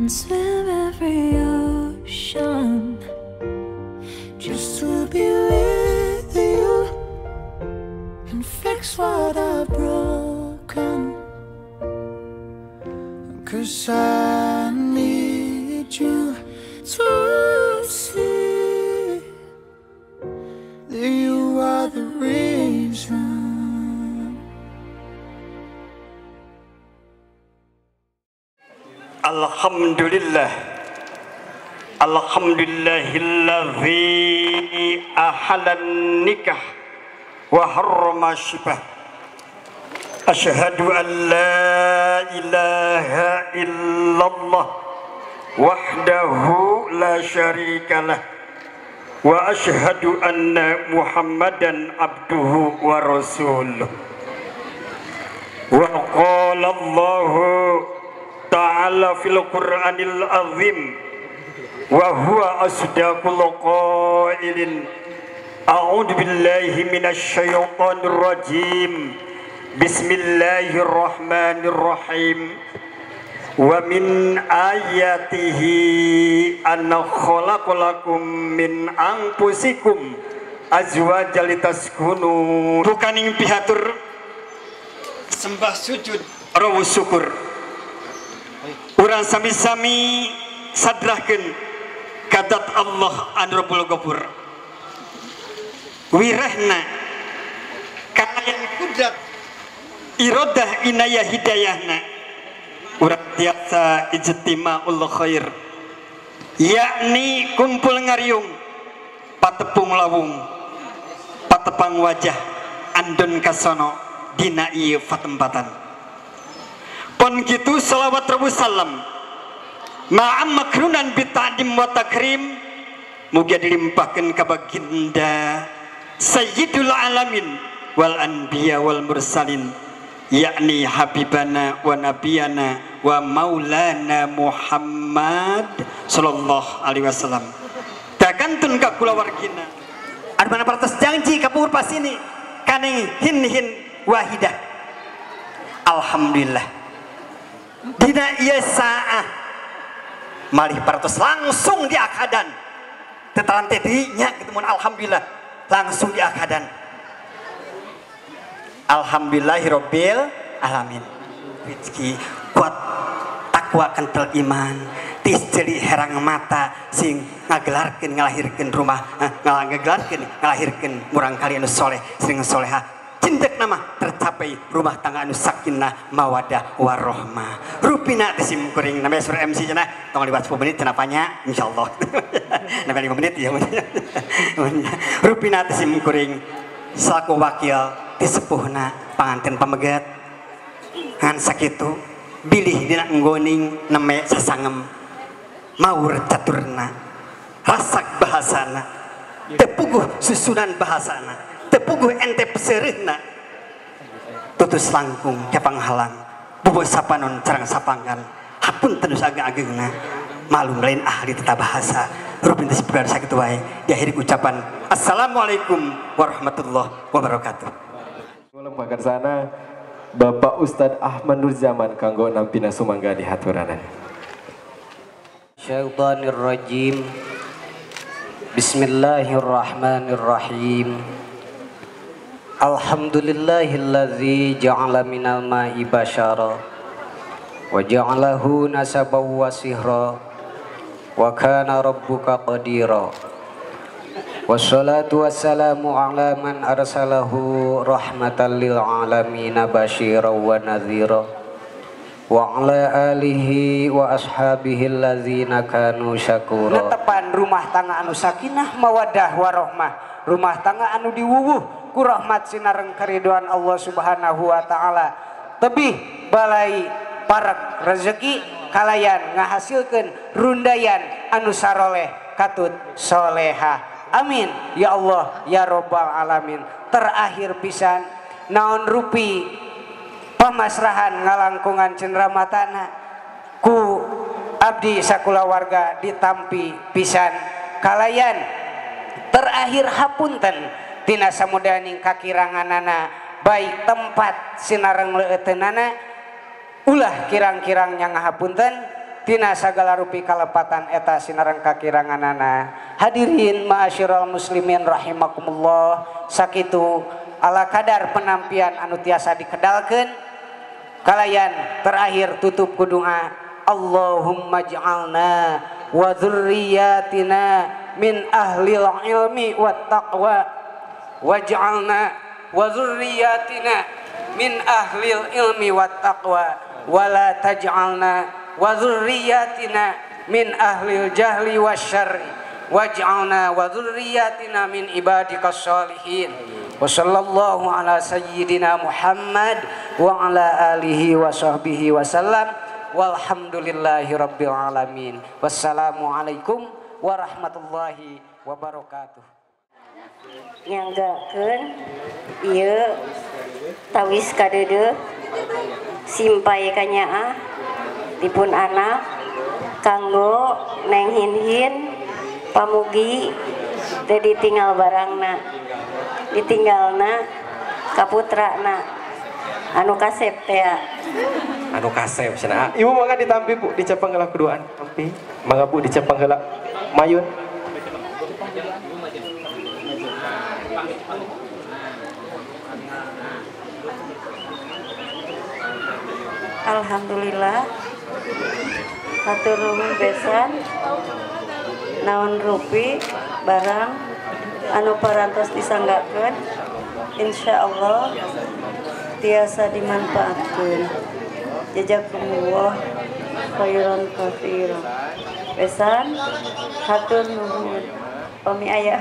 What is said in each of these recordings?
And swim every ocean just to be with you and fix what I've broken. 'Cause I need you to see that you are the reason. Alhamdulillah, alhamdulillahilladzi ahalan nikah wa harrama syibah. Asyhadu an la ilaha illallah wahdahu la syarikalah wa asyhadu anna Muhammadan abduhu wa rasuluh. Wa qala Allahu ta'ala fil Qur'anil azim wa huwa asdaqul qailin. A'udzu billahi minasy syaithanir rajim. Bismillahirrahmanirrahim. Wa min ayatihi an khalaqalakum min anfusikum azwajan litaskunu. Bukaning pihatur sembah sujud rawu syukur. Urang sami-sami sadrahkeun kadat Allah anu Rabbul Ghafur. Wirehna kalayan kudrat irodah inayah hidayahna urang tiasa ijtima'ul khair, yakni kumpul ngariung patepung lawung patepang wajah andon kasono dina ieu patempatan. Pon kitu salawat rabu salam ma'am makrunan bita'dim wa takrim mugia dilimpahkeun ka baginda sayyidul alamin wal anbiya wal mursalin, yakni habibana wa nabiyana wa maulana Muhammad sallallahu alaihi wasallam. Dakantun ka kulawargina anu mana paratos janji ka puhur pasini kaning hin-hin wahidah. Alhamdulillah dina ieu saah malih paratos langsung diakadan tetaran teh nya ketemuan. Alhamdulillah langsung diakadan. Alhamdulillahirabbil alamin. Rezeki kuat takwa kental iman tis ceuli herang mata sing ngagelarkeun ngalahirkeun rumah, ngagelarkeun ngalahirkeun murang kali anu soleh sing soleha. Cindek nama tercapai rumah tangga anu sakinah mawadah warahmah. Rupina teh sim kuring namanya sur MC cenah tong liwat 10 menit cenah panya insyaallah. Namanya 5 menit ya. Rupina teh sim kuring selaku wakil ti sepuhna panganten pamegat ngan sakitu bilih dina nggoning neme sasangem maur caturna rasak bahasana tepuguh susunan bahasana tepuguh ente peserihna tutus langkung kapanghalang bubuh sapanon carang sapangkan hapunten ageng-agengna malum lain ahli tata bahasa. Rupin teh sakitu wae diakhiri ucapan assalamualaikum warahmatullahi wabarakatuh. Lempahkan sana Bapak Ustadz Ahmad Nurzaman kanggo nampina sumangga di haturanan. Syaitanir rajim. Bismillahirrahmanirrahim. Alhamdulillahilladzi ja'ala minal ma'i basyara wa ja'alahu nasaban wa sihra wa kana rabbuka qadira. Wassalatu wassalamu ala man arsalahu rahmatan lil alamin basyiran wa nadhira wa ala alihi wa ashabihi allazina kanu syakura. Netepan rumah tangga anu sakinah mawaddah warohmah, rumah tangga anu diwuwuh ku rahmat sinareng keriduan Allah Subhanahu wa taala. Tebih balai parek rezeki kalayan ngahasilkeun rundayan anu saroleh katut soleha. Amin ya Allah ya robbal alamin. Terakhir pisan naon rupi pamasrahan ngalangkungan cendramatana ku abdi sakulawarga ditampi pisan kalayan. Terakhir hapunten tina samudaning kakiranganana baik tempat sinareng leueuteunana ulah kirang-kirang nya ngahapunten tina sagala rupi kalepatan eta sinareng kakiranganana. Hadirin ma'asyiral muslimin rahimakumullah, sakitu ala kadar penampian anu tiasa dikedalkeun. Kalayan terakhir tutup ku doa, Allahumma ij'alna wa dzurriyyatina min ahlil ilmi wat taqwa, waj'alna wa dzurriyyatina min ahlil ilmi wat taqwa, wala taj'alna wa dzurriyyatina min ahlil jahli wasyarri, waj'alna wa dzurriyyatina min ibadikas sholihin. Wa sallallahu ala sayyidina Muhammad wa ala alihi wa sahbihi wasallam. Walhamdulillahi rabbil alamin. Wassalamualaikum warahmatullahi wabarakatuh. Nyanggakeun ieu tawis kadeudeuh simpai kanyaah dipun anak kanggo neng hinhin pamugi teu ditinggal barangna, ditinggalna kaputrana anu kasep teh, anu kasep cenah. Ibu mangga ditampi Bu, dicepeng heula kuduan. Tampi mangga Bu dicepeng heula mayun. Alhamdulillah hatur nuhun besan naon rupi barang anu parantos disanggakeun, insyaallah tiasa dimanfaatkeun. Jazakumullah khairan katsira. Besan hatur nuhun pami aya.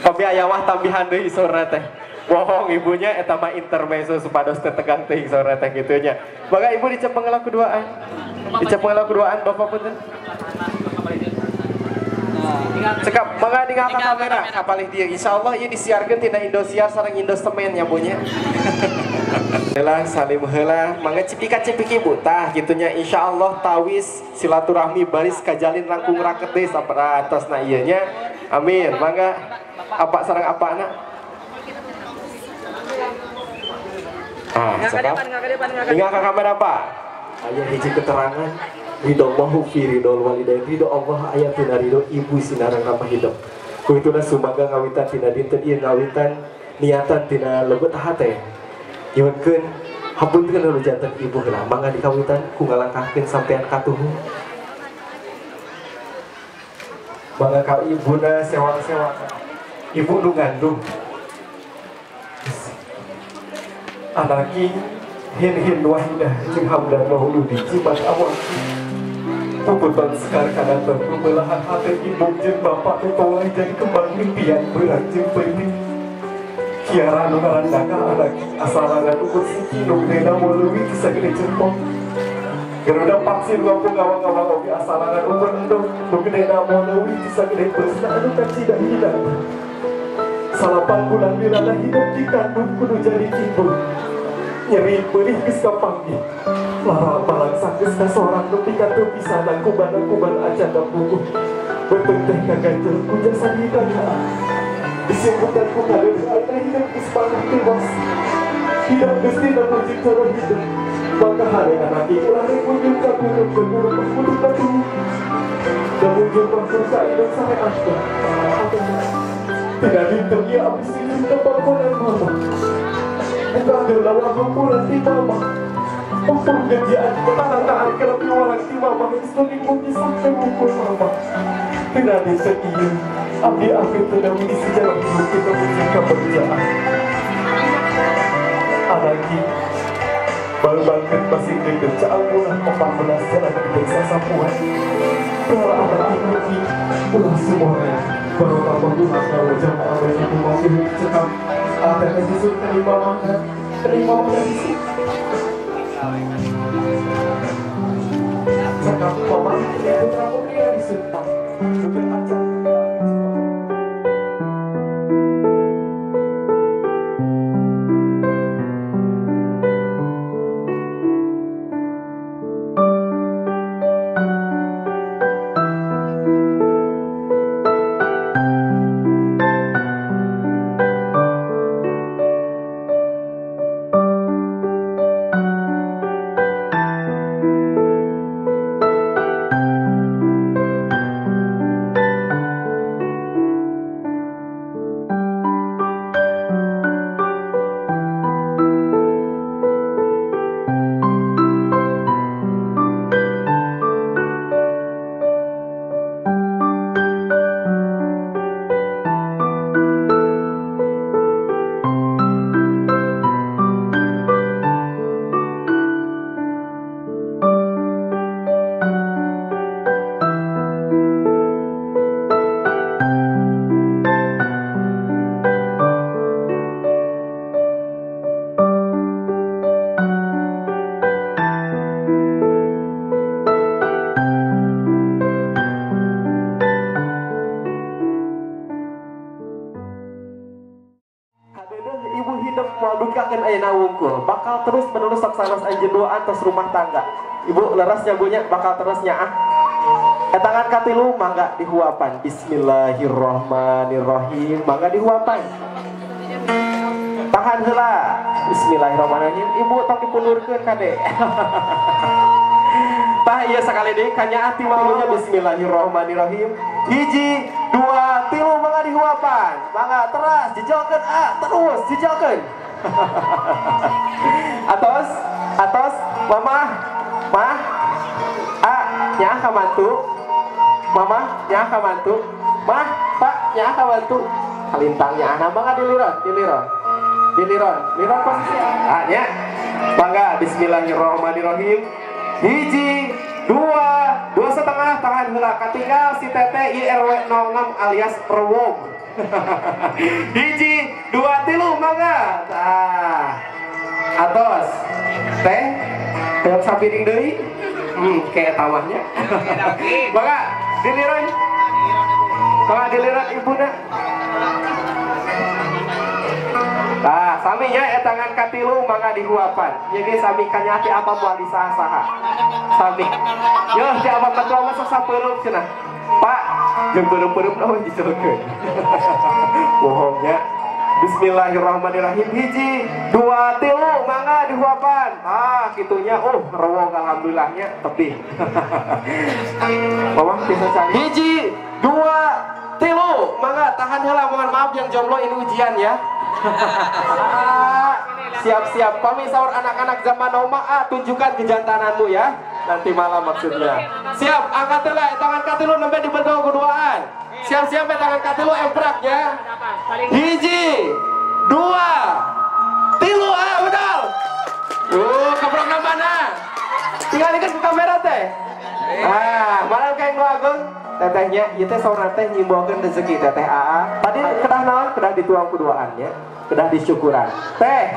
Pami aya wah tambihan deui sora teh. Bohong ibunya eta mah intermezzo supados teu tegang teuing sora teh kitu nya. Mangga ibu dicepeng heula kuduaan. Dicepeng heula kuduaan bapak punten. Cekap mangga ninggal ka kamera kapalih dieu. Insyaallah ieu disiarkeun tina Indosiar sareng Indosemen nya bu nya. Heula salim heula mangga cipika-cipiki bu tah kitu nya. Insyaallah tawis silaturahmi baris kajalin langkung raket deui saperantosna ieu nya. Amin. Mangga apa sareng apa anak? Ah, tinggal ke kamera pak. Ayah hiji keterangan ridho Allahu fi ridho walidain, ridho Allah ayah tina ridho ibu sinareng ramah hidup. Ku ituna sumangga ngawitan tina dinten ieu ngawitan niatan tina lebet hate. Nyuhunkeun hapunten nu janten ibu heula mangga dikawitan ku ngalangkahkeun sampean katuhu. Mangga ka ibuna sewang-sewang. Ibu nu ngandung. Anaki hin-hin wahidah jeung hamdan mauludi jimat awak puputan sekar kadanten pembelahan hati ibu jeung bapak nu jadi kembang impian beurang jeung peuting kiara nu ngarandaka anaki asalangan ukur siki nu gedena moal leuwih ti sagede jempol Garuda vaksin ngomong ngawang-ngawang oge asalangan ukur endog nu gedena moal leuwih ti sagede beusna anu kacida hidang. Salapan bulan milana hidup dikandung kudu jadi ibu. Nyeri perih geus kapanggih. Lara balangsa geus kasorang nepi ka teu pisanan kuban-kuban acan buku. Beuteung teh kaganjel ku jasa hidang. Disimputan ku kadeuleuh ayeuna hidup geus panah tewas. Hidup geus dina mujib cara hidup. Maka hare anak ulah rek munjung ka gunung ke gunung kudu katuhu. Da munjung mah ka hidup sare asta. Tidak hitung ia abis hidup kebangkonan mama. Buka geulawah hampuran ti mama. Ukur gajian petatataan kelebih orang ti mama. Istuning mukisah teu mama. Tidak hitung ieu abdi akhir teu di sejarah hidup kita mujib kabagjaan. Anaki baru bangkit masih deket caang ulah 14 jalan di desa Sampuan. Kalau anak ibu ulah semuanya. Baru tambah ulah wajah ma'amai ibu masih cekap. Ada yang terima makan, terima makan di sini. Cekap mama, putra putri yang disuntak. Bukan aja. umur, bakal terus menerus saksana anjeun duaan tos rumah tangga. Ibu leres nyabunya bakal terus nyaah. Tangan katilu mangga dihuapan. Bismillahirrahmanirrahim. Mangga dihuapan. Tahan heula. Bismillahirrahmanirrahim. Ibu tong dipundurkeun kade. Tah ieu sakali deui kanyaah ti walunya. Bismillahirrahmanirrahim. 1, 2, 3 mangga dihuapan. Mangga teras jejelkeun ah, terus jejelkeun. Atos, atos, mama, mah, a, nyaah ka mantu. Mama, nyaah ka mantu. Mah, pak, nyaah ka mantu. Kalintang nyaahna mangga diliron, diliron. Diliron, liron posisi A nya. Mangga bismillahirrahmanirrahim. 1, 2, 2,5 tahan heula katinggal si teteh IRW 06 alias Rewong. 1, 2, 3 mangga. Tah. Atos. Teh, teh sapiring deui. Kayak tawahnya. Mangga diliron. Mangga diliron ibuna. Nah, sami nya tangan katilu mangga dihuapan. Ieu ge sami kanya ti apa moal disaha-saha. Sami. Yeuh ti apa ketua mah sok sapeureum cenah. Pak, jeung beureum-beureum we dicelkeun. Bohongnya. Bismillahirrahmanirrahim. 1, 2, 3 mangga dihuapan. Ah, kitunya. Oh, rewong alhamdulillahnya tepi. Mama bisa cari. 1, 2, 3 mangga tahan heula, mohon maaf yang jomblo ini ujian ya. Siap-siap pami sahur anak-anak zaman now mah, tunjukkan kejantananmu ya. Nanti malam maksudnya. Siap, angkat heula tangan katilu nembe dibentuk keduaan. Siap-siap tangan katilu emprak ya. 1, 2, 3 ah bedal. Keprokna mana? Tinggalikeun ke kamera teh. Ah, malam kayak nu ageung tetehnya, ieu teh saurna teh nyimbolkeun rezeki teteh AA. Tadi kedah naon? Kedah dituang kuduaannya, kedah disyukuran. Teh,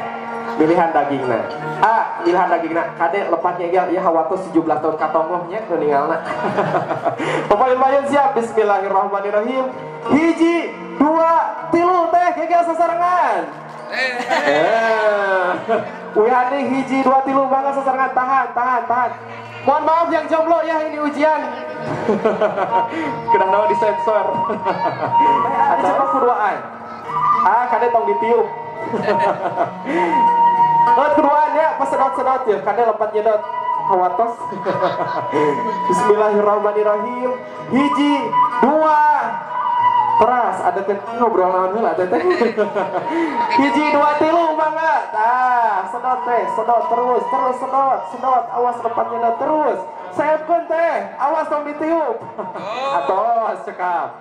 pilihan dagingna. A, pilihan dagingna. Kade lepatnya gel ieu hawatos 17 tahun katonggoh nya nu ningalna. Pepayun-payun siap. Bismillahirrahmanirrahim. 1, 2, 3 teh gegel sasarengan. Wihani 1, 2, 3 bangga sasarengan. Tahan, tahan, tahan. Mohon maaf yang jomblo ya, ini ujian. Kena naon disensor. Ada siapa kuduaan? Ah, kade tong ditiup. Oh, kuduaan ya, pas sedot-sedot ya, kade lepat nyedot. Hawatos. Bismillahirrahmanirrahim. 1, 2 teras ada kan ngobrol naon heula teh. 1, 2, 3 mangga. Tah, sedot teh, sedot terus, terus sedot, sedot, awas lepat nyedot terus. Sayapkeun teh, awas tong ditiup. Atos cekap.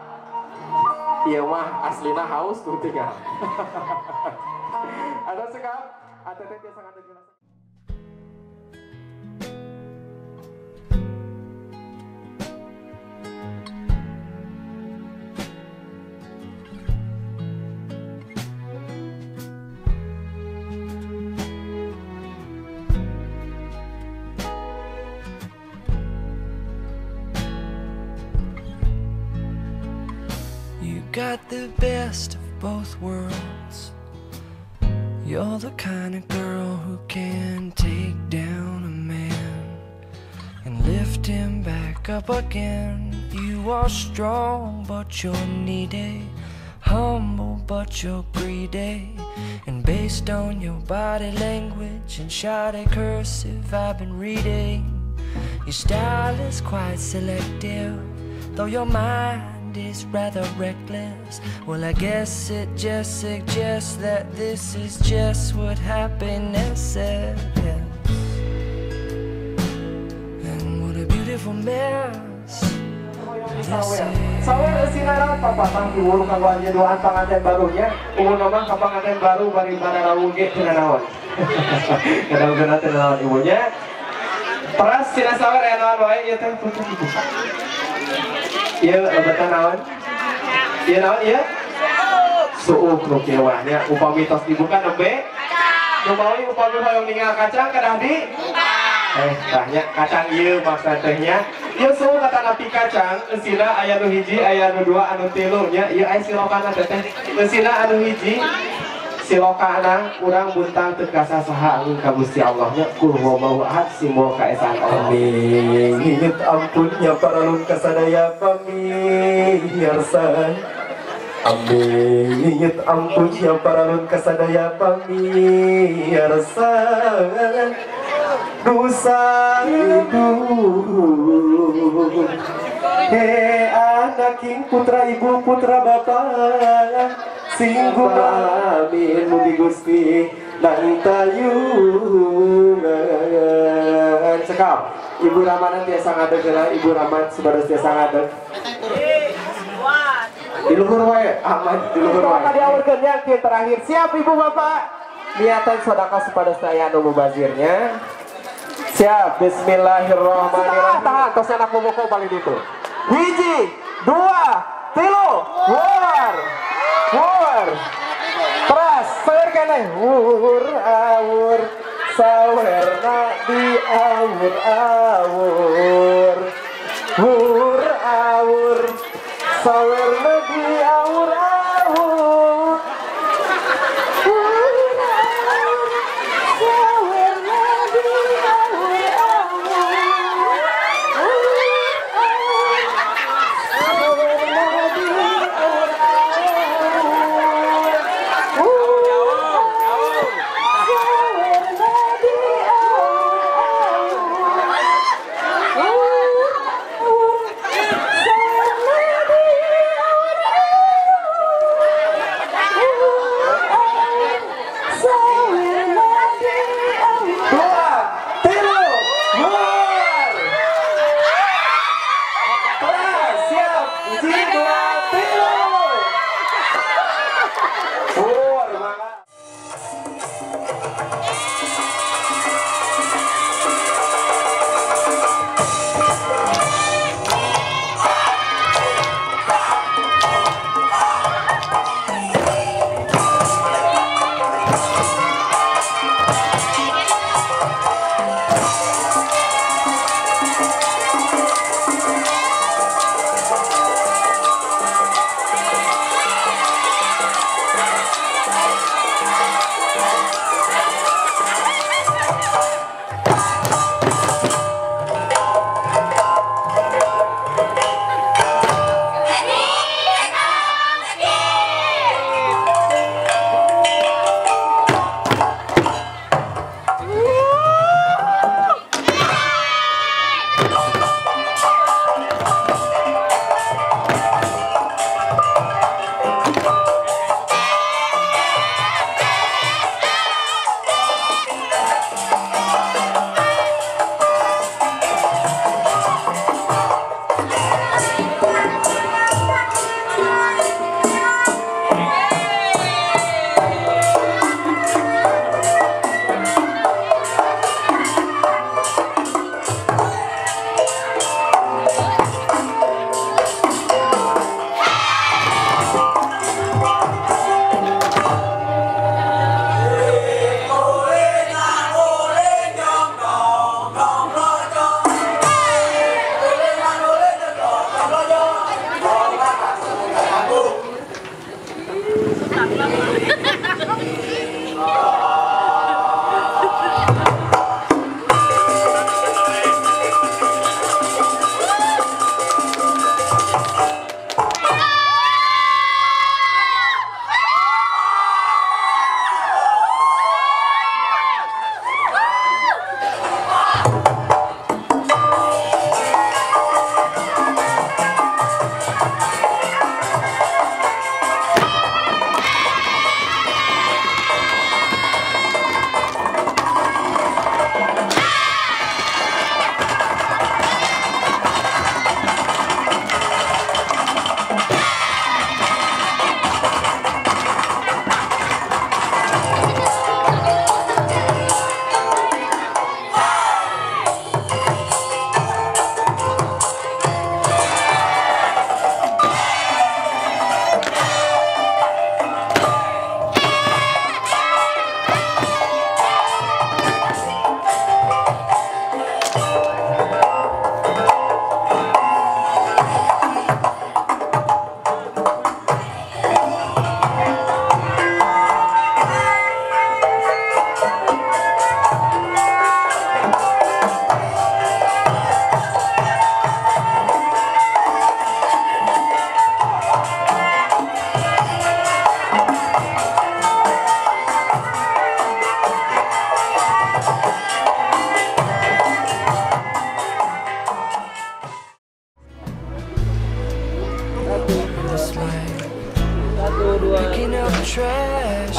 Ieu mah aslina haus tuh tinggal. Atos cekap, atete biasa ngadegeun. Got the best of both worlds. You're the kind of girl who can take down a man and lift him back up again. You are strong but you're needy, humble but you're greedy, and based on your body language and shoddy cursive I've been reading, your style is quite selective, though your mind is rather reckless. Well, I guess it just suggests that this is just what happiness is. And what a beautiful mess. Sawer eusina naon papatang diwuru kanggo anjeun duaan panganten barunya. Umurna mah ka panganten baru bari bararawu ge teu nanaon. Kadang-kadang teu nanaon ibunya. Teras cenah sawer aya naon wae ieu teh putu dibuka. Ieu lebetan naon? Ieu naon ieu? Suuk nu kieu wah nya upami tos dibuka nembe. Numawi upami hoyong ningal kacang kedah di tah nya kacang ieu maksud teh nya. Ieu suuk kata napi kacang eusina aya nu hiji, aya nu dua, anu tilu nya. Ieu aya silokana teh teh. Eusina anu hiji, Silokana urang buntang teu kasasaha angin ka Gusti Allah nya kul huwallahu ahad simbol kaesaan Allah. Amin. Ampunnya paralun kasadaya pamirsa. Amin. Ampunnya paralun kasadaya pamirsa. Dosa ibu. He anak king putra ibu putra bapak singgung amin mugi Gusti nang tayungan. Cekap Ibu Ramadan tiasa ngadeg, Ibu Rahman supados tiasa ngadeg. Di luhur wae, aman di luhur wae. Tadi awurkeun yang terakhir. Siap Ibu Bapak. Niatan sedekah supados aya anu mubazirnya. Siap, bismillahirrahmanirrahim. Tahan, tos anak boboko paling ditu. Hiji, dua, tilu, wur, wur. Teras, sawer keneh. Wur, awur, sawerna di awur, awur. Wur, awur, sawerna di awur, awur. Wur, awur, sawerna di awur, awur. Wur, awur, sawerna di awur, awur. Wur, awur, sawerna di awur, awur. Wur, awur, sawerna di awur, awur. Wur, awur, sawerna di awur. Dua, tilu, wur. Teras, siap. Hiji, dua, tilu. Wur, mangga.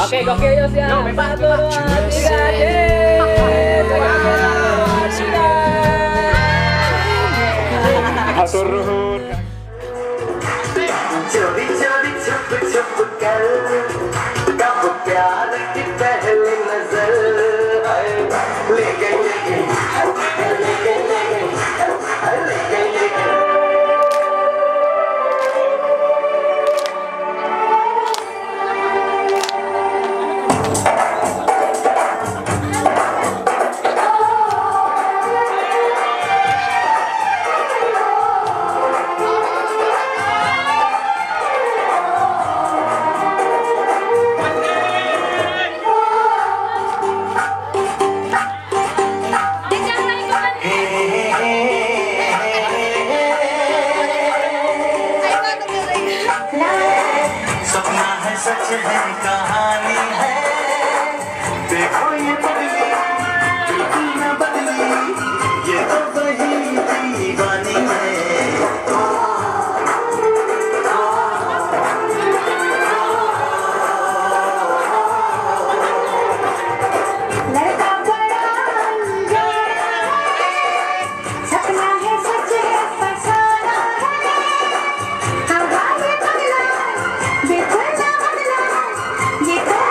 Oke, gokil ya siap. 1, 2, 3, Hatur nuhun. चोरी चोरी छुप छुप कर कब प्यार की पहली नजर ले गई ले गई ले गई ले गई ले गई ले गई। सपना है सच है कहानी है, देखो ये बदली बिल्कुल न बदली, ये तो वही दीवानी है। लड़का बड़ा अनजाना है, सपना है सच है फसाना है, हवा ये बदला बिल्कुल ना बदला, ये तो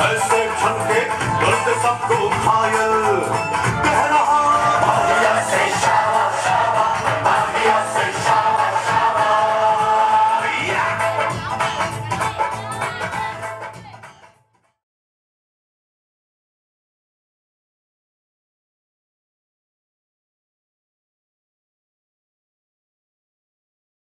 ऐसे छनके दर्द सबको घायल।